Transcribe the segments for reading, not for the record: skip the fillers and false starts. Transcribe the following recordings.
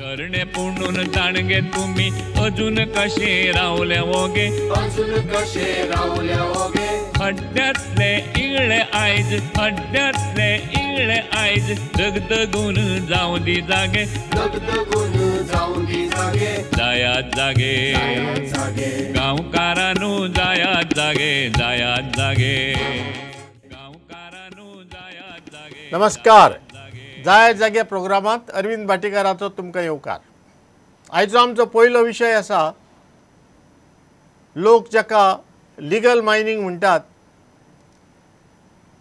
तरणे पुणून ताणगे तुमी अजून कशे रावले ओगे, अजून कशे रावले ओगे। हड्ड्यांतले इगळे आयज, हड्ड्यांतले इगळे आयज, दगदगून जावं दी जागे, दगदगून जावं दी जागे। जायात जागे गांवकारानू, जायात जागे, जायात जागे गांवकारानू, जायात जागे। नमस्कार, जाय जागे प्रोग्रामांत अरविंद भाटीकाराचो तुमकां येवकार। आयचो आमचो पयलो विशय आसा, लोक जाका लिगल मायनींग म्हणटात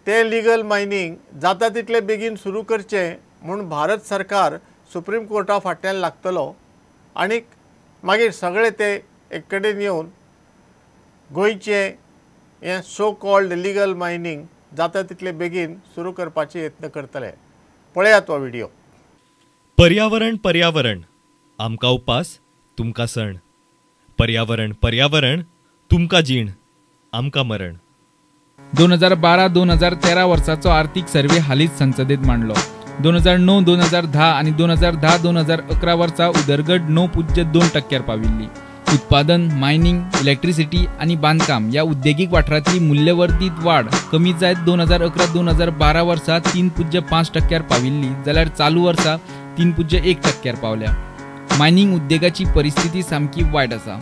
तें लिगल मायनींग जाता तितले बेगीन सुरू करचें म्हूण भारत सरकार सुप्रीम कोर्टा फाटल्यान लागतलो आनी मागीर सगळे ते एक कडेन येवन गोंयचें हें सो कॉल्ड लिगल मायनींग जाता तितले बेगीन सुरू करपाचे यत्न करतले। पळयात हो व्हिडिओ। पर्यावरण पर्यावरण आमकां उपास तुमकां सण, पर्यावरण पर्यावरण तुमकां जीण आमकां मरण। 2012-2013 वर्साचो आर्थिक सर्वे हालींच संसदेत मांडलो। 2009-2010 आनी 2010-2011 वर्सा उदरगत 9.2% पाविल्ली। उत्पादन, मायनिंग, इलेक्ट्रिसिटी आनी बांदकाम ह्या उद्देगीक वाठारांतली मूल्यवर्धीत वाड कमी जायत 2011-2012 वर्सा 3.5% पाविल्ली, जाल्यार चालू वर्सा 3.1% पावल्या। मायनिंग उद्देगाची परिस्थिती सामकी वायट आसा।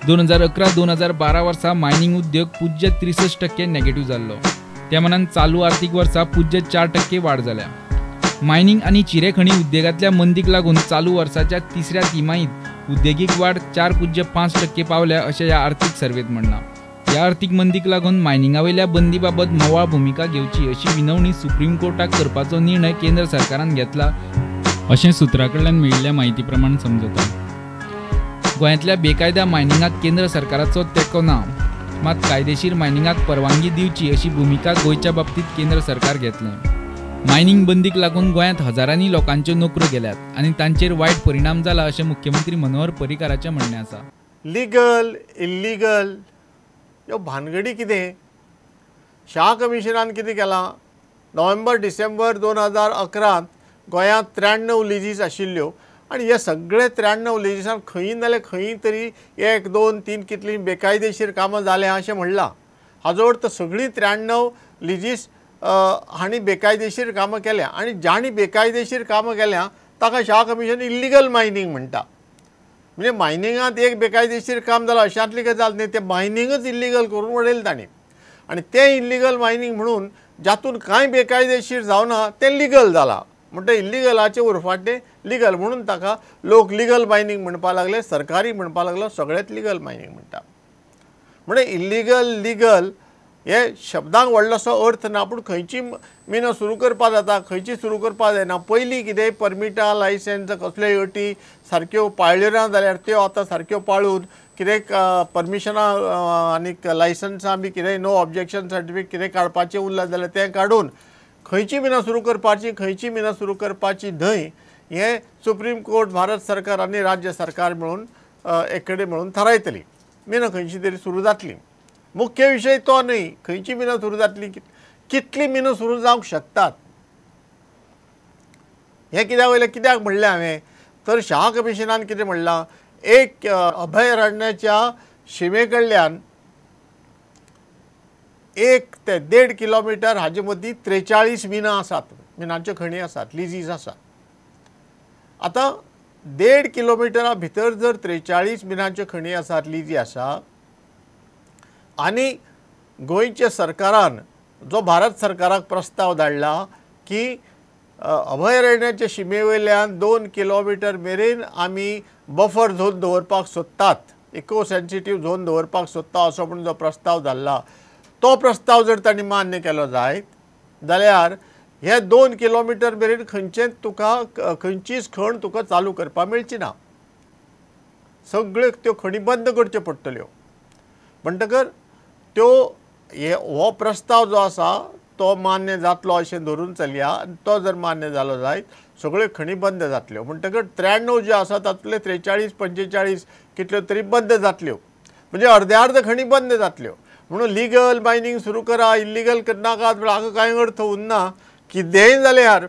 2011-2012 वर्सा मायनिंग उद्योग 0.63% नेगेटिव्ह जाल्लो, त्या मानान चालू आर्थिक वर्सा 0.4% वाड जाल्या। मायनिंग आनी चिरेखणी उद्देगांतल्या मंदीक लागून चालू वर्साच्या तिसऱ्या तिमाहीत उद्देगीक वाड 4.5% पावल्या अशें ह्या आर्थिक सर्वेत म्हणलां। ह्या आर्थिक मंदीक लागून मायनिंगा वयल्या बंदी बाबत मोवाळ भुमिका घेवची अशी विनवणी सुप्रीम कोर्टाक करपाचो निर्णय केंद्र सरकारान घेतला अशें सुत्रा कडल्यान मेळिल्ल्या म्हायती प्रमाण समजता। गोंयांतल्या बेकायदा मायनिंगाक केंद्र सरकाराचो तेंको ना, मात कायदेशीर मायनिंगाक परवानगी दिवची अशी भुमिका गोंयच्या बाबतींत केंद्र सरकार घेतलें। मायनिंग बंदीक लागून गोंयांत हजारांनी लोकांच्यो नोकऱ्यो गेल्यात आनी तांचेर वायट परिणाम जाला अशें मुख्यमंत्री मनोहर पर्रीकाराचें म्हणणें आसा। लिगल इल्लिगल ह्यो भानगडी कितें? शाह कमिशनान कितें केलां? नोव्हेंबर डिसेंबर 2011 गोंयांत 93 लिजीस आशिल्ल्यो आनी हे सगळे 93 लिजीसांक खंय ना जाल्यार खंय तरी 1, 2, 3 कितलीं बेकायदेशीर कामां जाल्यां अशें म्हणलां। हाजो अर्थ सगळीं 93 लिजीस हांणी बेकायदेशीर कामां केल्या आनी जांणी बेकायदेशीर कामां केल्या ताका शाह कमिशन इल्लिगल मायनींग म्हणटा। म्हणजे मायनिंगांत एक बेकायदेशीर काम जालां अशांतली गजाल न्ही, तें मायनिंगच इल्लिगल करून उडयलें तांणी आनी तें इल्लिगल मायनींग म्हणून जातून कांय बेकायदेशीर जावना तें लिगल जालां। म्हणटा इल्लिगलाचें उरफाटें लिगल म्हणून ताका लोक लिगल मायनींग म्हणपाक लागले, सरकारी म्हणपाक लागलो, सगळेच लिगल मायनींग म्हणटा। म्हणजे इल्लिगल लिगल हे शब्दांक व्हडलोसो अर्थ ना, पूण खंयची मिनां सुरू करपाक जाता खंयची सुरू करपाक जायना। पयलीं कितें परमिटां लायसन्स कसल्योय अटी सारक्यो पाळ्ळ्यो ना जाल्यार त्यो आतां सारक्यो पाळून कितें परमिशनां आनीक लायसन्सां बी कितें नो ऑब्जेक्शन सर्टिफिकेट कितें काडपाचें उरलां जाल्यार तें काडून खंयची मिनां सुरू करपाची खंयची मिनां सुरू करपाची न्हय हें सुप्रीम कोर्ट भारत सरकार आनी राज्य सरकार मेळून एक कडेन मेळून थारायतली। मिनां खंयची तरी सुरू जातली, मुख्य विशय तो न्हय खंयची मिनां सुरू जातली, कितली मिनां सुरू जावंक शकतात हें कित्याक वयलें कित्याक म्हणलें हांवें तर शाह कमिशनान कितें म्हणलां, एक अभयारण्याच्या शिमे कडल्यान 1 ते 1.5 किलोमिटर हाजे मदीं 43 मिनां आसात, मिनांच्यो खणी आसात, लिजीस आसात। आतां 1.5 किलोमिटरा भितर जर 43 मिनांच्यो खणी आसात, लिजी आसा आनी गोंयच्या सरकारान जो भारत सरकाराक प्रस्ताव धाडला की अभयारण्याचे शिमे वयल्यान 2 किलोमिटर मेरेन आमी बफर झोन दवरपाक सोदतात, इको सेन्सिटीव झोन दवरपाक सोदता असो म्हूण जो प्रस्ताव धाडला तो प्रस्ताव जर तांणी मान्य केलो जायत जाल्यार हे 2 किलोमिटर मेरेन खंयचेच तुका खंयचीच खण तुका चालू करपाक मेळची ना, सगळ्यो त्यो खणी बंद करच्यो पडटल्यो। म्हणटकर त्यो हे हो प्रस्ताव जो आसा तो मान्य जातलो अशें धरून चलया आनी तो जर मान्य जालो जायत सगळ्यो खणी बंद जातल्यो। म्हणटकर 93 ज्यो आसा तातूंतले 43 45 कितल्यो तरी बंद जातल्यो, म्हणजे अर्दे अर्द खणी बंद जातल्यो। म्हणून लिगल मायनींग सुरू करा इल्लिगल करनाकात म्हळ्यार हाका कांय अर्थ उरना। कितेंय जाल्यार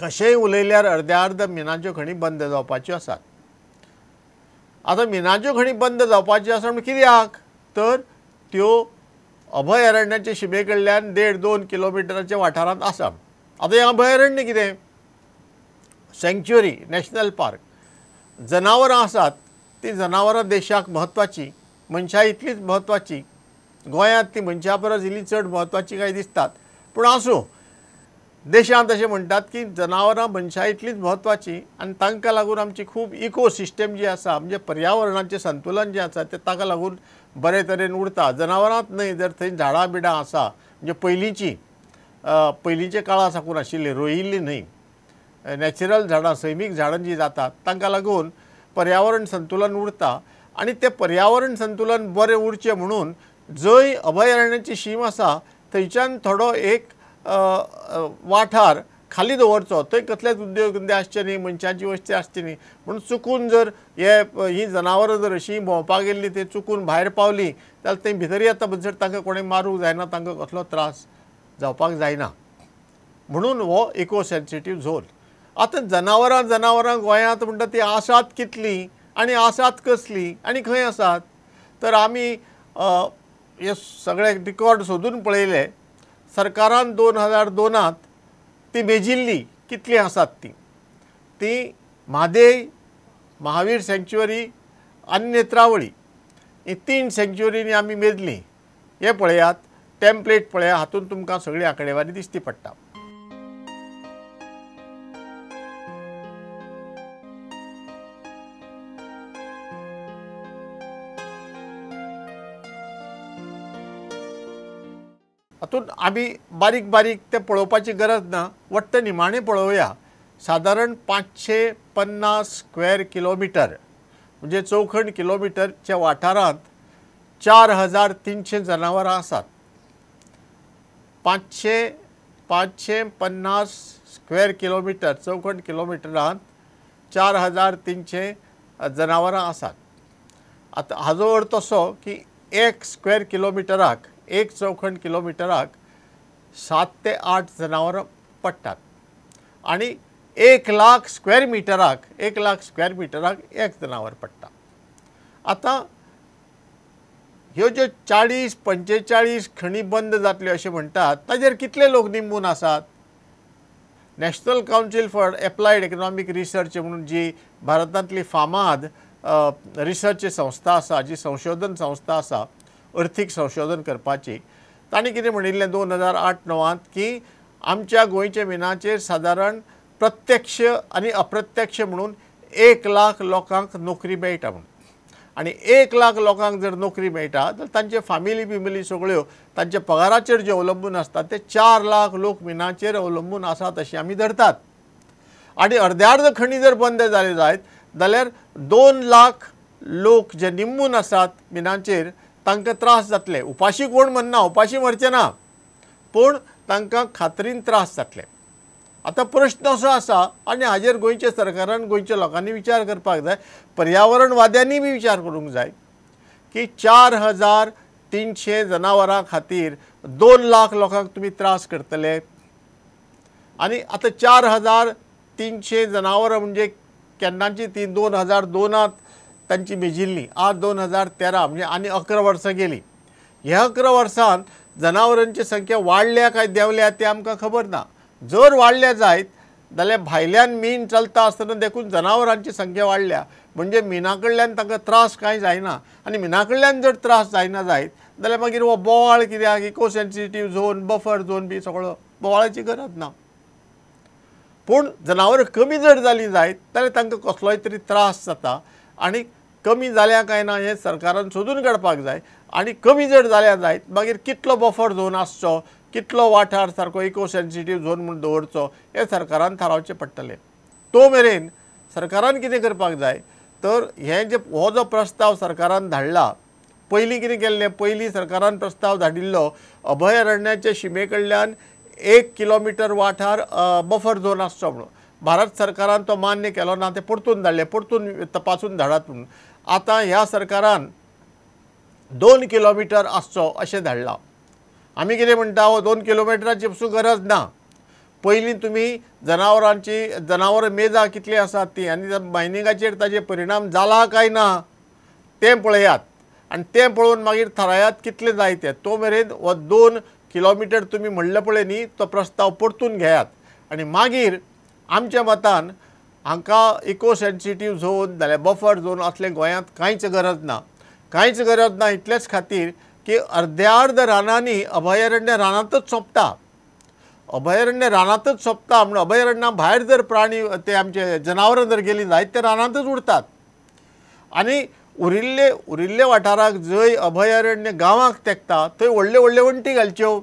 कशेंय उलयल्यार अर्द्या अर्द मिनाच्यो खणी बंद जावपाच्यो आसात. आतां मिनाच्यो खणी बंद जावपाच्यो आसा म्हण कित्याक, तर त्यो अभयारण्याचे शिमे कडल्यान 1.5-2 किलोमिटराच्या वाठारांत आसा. आतां हें अभयारण्य कितें, सँक्च्युरी नॅशनल पार्क. जनावरां आसात तीं जनावरां देशाक म्हत्वाचीं, मनशां इतलीच म्हत्वाचीं. गोंयांत ती मनशां परस इल्ली चड म्हत्वाची काय दिसतात, पूण आसूं, देशांत अशें म्हणटात की जनावरां मनशां इतलीच म्हत्वाचीं आनी तांकां लागून आमची खूब इकोसिस्टम जी आसा, म्हणजे पर्यावरणाचें संतुलन जें आसा तें ताका लागून बरे तरेन उरता. जनावरांत न्हय, जर थंय झाडां बिडां आसा, म्हणजे पयलींच्या काळा साकून आशिल्लीं, रोयिल्लीं न्हय, नॅचरल झाडां, सैमीक झाडां जीं जातात तांकां लागून पर्यावरण संतुलन उरता. आनी तें पर्यावरण संतुलन बरें उरचें म्हणून जंय अभयारण्याची शीम आसा थंयच्यान थोडो एक वाठार खाली दवरचो, थंय कसलेच उद्योग धंदे आसचे न्ही, मनशांची वस्ती आसची न्ही. म्हणून चुकून जर ही जनावरां जर अशीं भोंवपाक गेल्लीं, थंय चुकून भायर पावलीं जाल्यार थंय भितर येता म्हणसर तांकां कोणें मारूंक जायना, तांकां कसलो त्रास जावपाक जायना. म्हणून हो इको सेन्सिटीव झोन. आतां जनावरां गोंयांत म्हणटा तीं आसात कितलीं आनी आसात कसलीं आनी खंय आसात, तर आमी हे सगळे रिकॉर्ड सोदून पळयले. सरकारान 2002 ती मेजिल्ली कितलीं आसात तीं, ती म्हादेय, महावीर सँक्च्युअरी आनी नेत्रावळी ही 3 सँक्च्युअरींनी आमी मेजलीं. हें पळयात, टेम्पलेट पळया, हातूंत तुमकां सगळी आंकडेवारी दिसती पडटा. हातूंत आमी बारीक बारीक तें पळोवपाची गरज ना, वट्ट निमाणें पळोवया. सादारण 550 स्क्वेअर किलोमिटर म्हणजे चौखण किलोमिटरच्या वाठारांत 4300 जनावरां आसात. 550 स्क्वेअर किलोमिटर, चौखण किलोमिटरांत 4300 जनावरां आसात. आतां हाजो अर्थ असो की 1 स्क्वेअर किलोमिटराक, 1 चौखण किलोमिटराक 7 ते 8 जनावरां पडटात आनी 1 लाख स्क्वेअर मिटराक, 1 लाख स्क्वेअर मिटराक 1 जनावर पडटा. आतां ह्यो ज्यो 40-45 खणी बंद जातल्यो अशें म्हणटात ताजेर कितले लोक निंबून आसात? National council for applied economic research म्हणून जी भारतांतली फामाद रिसर्च संस्था आसा, जी संशोधन संस्था आसा अर्थीक संशोधन करपाची, तांणी कितें म्हणिल्लें 2008-9 की आमच्या गोंयच्या मिनाचेर सादारण प्रत्यक्ष आनी अप्रत्यक्ष म्हणून 1 लाख लोकांक नोकरी मेळटा म्हणून. आनी 1 लाख लोकांक जर नोकरी मेळटा तर तांचे फामिली बिमिली सगळ्यो तांच्या पगाराचेर जे अवलंबून आसतात ते 4 लाख लोक मिनाचेर अवलंबून आसात अशें आमी धरतात. आनी अर्द्या अर्द खणी जर बंद जाले जायत जाल्यार 2 लाख लोक जे निंबून आसात मिनाचेर तांकां त्रास जातले. उपाशी कोण म्हणना, उपाशी मरचे ना, पूण तांकां खात्रीन त्रास जातले. आतां प्रश्न असो आसा आनी हाजेर गोंयच्या सरकारान, गोंयच्या लोकांनी विचार करपाक जाय, पर्यावरणवाद्यांनी बी विचार करूंक जाय की 4300 जनावरां खातीर 2 लाख लोकांक तुमी त्रास करतले. आनी आतां 4300 जनावरां म्हणजे केन्नाची ती 2002 तांची मेजिल्ली, आज 2013 म्हणजे आनी 11 वर्सां गेलीं. ह्या 11 वर्सांत जनावरांची संख्या वाडल्या काय देंवल्या तें आमकां खबर ना. जर वाडल्या जायत जाल्यार भायल्यान मीन चलता आसतना देखून जनावरांची संख्या वाडल्या म्हणजे मिना कडल्यान तांकां त्रास कांय जायना. आनी मिना कडल्यान जर त्रास जायना जायत जाल्यार मागीर हो बोवाळ कित्याक, eco sensitive zone, buffer zone बी सगळो बोवाळाची गरज ना. पूण जनावरां कमी जर जालीं जायत जाल्यार तांकां कसलोय तरी त्रास जाता आनी कमी जाल्या काय ना हें सरकारान सोदून काडपाक जाय. आनी कमी जर जाल्या जायत मागीर कितलो बफर झोन आसचो, कितलो वाठार सारको इको सेन्सिटीव झोन म्हूण दवरचो हें सरकारान थारावचें पडटलें. तो मेरेन सरकारान कितें करपाक जाय तर हें जे हो जो प्रस्ताव सरकारान धाडला, पयलीं कितें केल्लें, पयलीं सरकारान प्रस्ताव धाडिल्लो अभयारण्याचे शिमे कडल्यान 1 किलोमिटर वाठार बफर झोन आसचो म्हणून. भारत सरकारान तो मान्य केलो ना, ते परतून धाडले, परतून तपासून धाडात म्हणून. आतां ह्या सरकारान 2 किलोमिटर आसचो अशें धाडलां. आमी कितें म्हणटा, हो 2 किलोमिटराची पसून गरज ना, पयलीं तुमी जनावरांची जनावरां मेजा कितलीं आसात ती आनी मायनिंगाचेर ताजे परिणाम जाला काय ना तें पळयात आनी तें पळोवन मागीर थारायात कितलें जाय तें. तो मेरेन हो 2 किलोमिटर तुमी म्हणलें पळय न्ही तो प्रस्ताव परतून घेयात आनी मागीर आमच्या मतान हांकां इको सेन्सिटीव झोन जाल्यार बफर झोन असलें गोंयांत कांयच गरज ना. कांयच गरज ना इतलेच खातीर की अर्द्या अर्द रानांनी अभयारण्य रानांतच सोंपता. अभयारण्य रानांतच सोंपता म्हणून अभयारण्या भायर जर प्राणी ते आमचे जनावरां जर गेलीं जायत ते रानांतच उरतात आनी उरिल्ले उरिल्ले वाठाराक जंय अभयारण्य गांवाक तेंकता थंय व्हडल्यो व्हडल्यो वण्टी घालच्यो.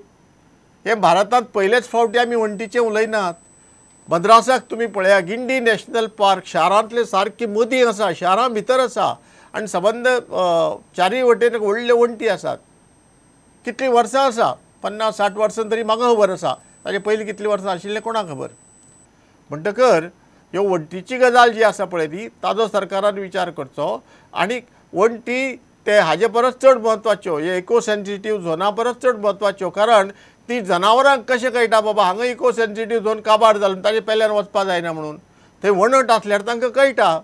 हे भारतांत पयलेच फावटी आमी वण्टीचें उलयनात. मद्रासाक तुमी पळया गिंडी नॅशनल पार्क शारांतले सारकी मदीं आसा, शारां भितर आसा आनी सबंद चारूय वटेन व्हडल्यो वण्टी आसात. कितलीं वर्सां आसा, 50-60 वर्सां तरी म्हाका खबर आसा, ताजे पयलीं कितलीं वर्सां आशिल्लें कोणाक खबर. म्हणटकर ह्यो वण्टीची गजाल जी आसा पळय ती ताजो सरकारान विचार करचो आनी वण्टी ते हाजे परस चड म्हत्वाच्यो, हे इको सेन्सिटीव झोना परस चड म्हत्वाच्यो, कारण ती जनावरांक कशें कळटा बाबा हांगा इको सेन्सिटीव झोन काबार जालो ताजे पेल्यान वचपा जायना म्हणून, थंय वणट आसल्यार तांकां कळटा.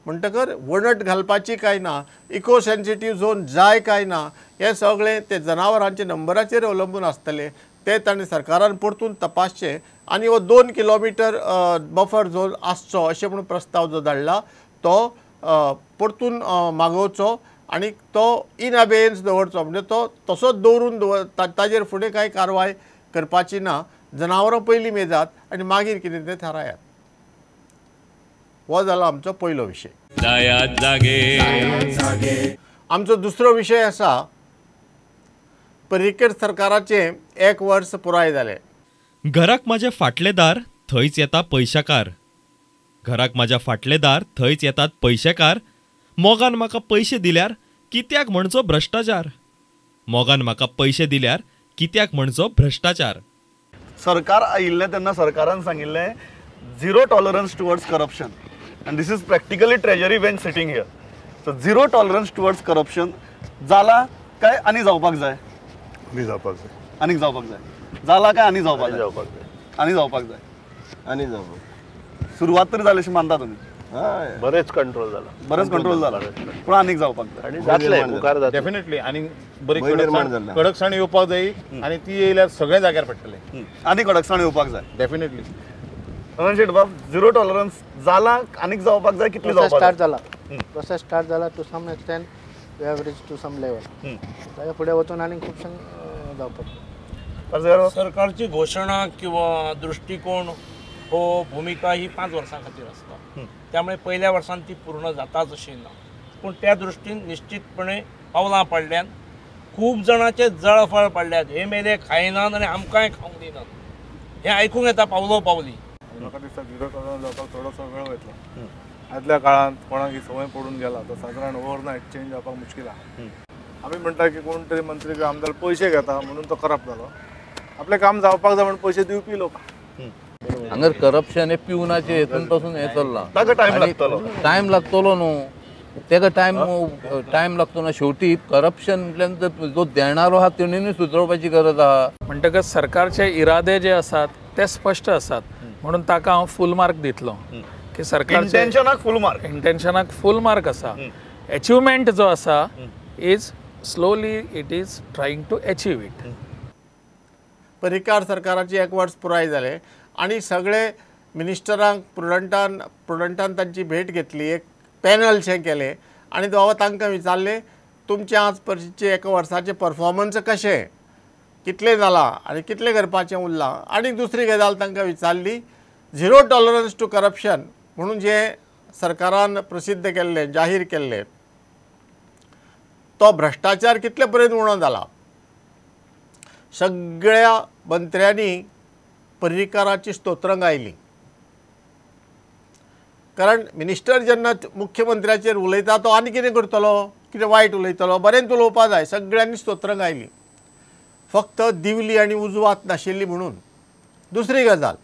म्हणटकर वणट घालपाची काय ना, इको सेन्सिटीव झोन जाय काय ना, हें सगळें ते जनावरांच्या नंबराचेर अवलंबून आसतलें. ते ताणें सरकारान परतून तपासचें आनी हो 2 किलोमिटर बफर झोन आसचो अशें म्हणून प्रस्ताव जो धाडला तो परतून मागोवचो आनी तो इन अबेयन्स दवरचो, म्हणजे तो तसोच दवरून दवर, ताजेर फुडें कांय कारवाय करपाची ना. जनावरां पयलीं मेजात आनी मागीर कितें तें थारायात. हो जालो आमचो पयलो विशय. आमचो दुसरो विशय आसा पर्रीकर सरकाराचें 1 वर्स पुराय जालें. घराक म्हाज्या फाटलें दार थंयच येता पयशाकार, घराक म्हाज्या फाटलें दार थंयच येतात पयशेकार, मोगान म्हाका पयशे दिल्यार कित्याक म्हणचो भ्रश्टाचार, मोगान म्हाका पयशे दिल्यार कित्याक म्हणचो भ्रश्टाचार. सरकार आयिल्लें तेन्ना सरकारान सांगिल्लें zero tolerance towards corruption and this is practically treasury bench sitting here. So zero tolerance towards corruption जाला काय आनी जावपाक जाय? आनी जावपाक जाय. आनीक जावपाक जाय. जाला काय आनी जावपाक जाय? आनी जावपाक जाय. आनी जावपाक. सुरवात तरी जाली अशें मानता तुमी? बरेच कंट्रोल जाला, बरेच कंट्रोल जाला, पूण आनीक जावपाक जाय. आनी जातलें मुखार जातलें डेफिनेटली. आनी बरी कडकसाण येवपाक जाय आनी ती येयल्यार सगळ्या जाग्यार पडटलें. आनी कडकसाण येवपाक जाय डेफिनेटली. शेट बाब, झिरो टॉलरन्स जाला आनीक जावपाक जाय, कितले जावपाक स्टार्ट जाला? प्रोसेस स्टार्ट जाला to some extent, we have reach to some level. ताच्या फुडें वचून आनीक खुबशें जावपाक. सरकारची घोशणा किंवा दृष्टिकोन हो भूमिका ही 5 वर्सां खातीर आसता, त्यामुळे पहिल्या वर्सान ती पूर्ण जाताच अशी ना, पूण त्या दृष्टीन निश्चितपणे पावलां पडल्यान खूब जाणांचे जळफळ पडल्यात. हे मेले खायनात आनी आमकांय खावंक दिनात हें आयकूंक येता पावलो पावली. म्हाका दिसता झिरो टॉलरन्स जावपाक थोडोसो वेळ वयतलो. आदल्या काळांत कोणाक ही संवय पडून गेला तो सादारण ओवरनायट चेंज जावपाक मुश्कील आहा. आमी म्हणटा की कोण तरी मंत्री किंवा आमदार पयशे घेता म्हणून तो करप्ट जालो, आपलें काम जावपाक जाय म्हणून पयशे दिवपी लोक. हांगर करप्शन हे पिवनाचे हेतून पासून हे चल्लां. ताका टायम लागतलो, टायम लागतलो न्हू तेका टायम लागतो ना. शेवटी करप्शन म्हटल्यार जो देणारो आहा तेणेनूय सुदरोवपाची गरज आहा. म्हणटकच सरकारचे इरादे जे आसात ते स्पश्ट आसात म्हणून ताका हांव फूल मार्क दितलो की सरकार इंटेन्शनाक फूल मार्क, इंटेन्शनाक फूल मार्क आसा. एचिवमेंट जो आसा is slowly it is trying to achieve it. Parrikar सरकाराचें 1 वर्स पुराय जालें आनी सगळे मिनिस्टरांक प्रुडंटान तांची भेट घेतली, एक पॅनलशें केलें आनी बाबा तांकां विचारलें तुमचें आज पर्यंतचें 1 वर्साचें परफॉर्मन्स कशें, कितलें जालां आनी कितलें करपाचें उरलां. आनी दुसरी गजाल तांकां विचारली झिरो टॉलरन्स टू करप्शन म्हणून जें सरकारान प्रसिद्ध केल्लें, जाहीर केल्लें, तो भ्रश्टाचार कितले पर्यंत उणो जाला. सगळ्या मंत्र्यांनी पर्रीकाराची स्तोत्रां गायलीं, कारण मिनिस्टर जेन्ना मुख्यमंत्र्याचेर उलयता तो आनी कितें करतलो, कितें वायट उलयतलो, बरेंच उलोवपाक जाय. सगळ्यांनी स्तोत्रां गायलीं, फक्त दिवली आनी उजवात नाशिल्ली म्हणून. दुसरी गजाल,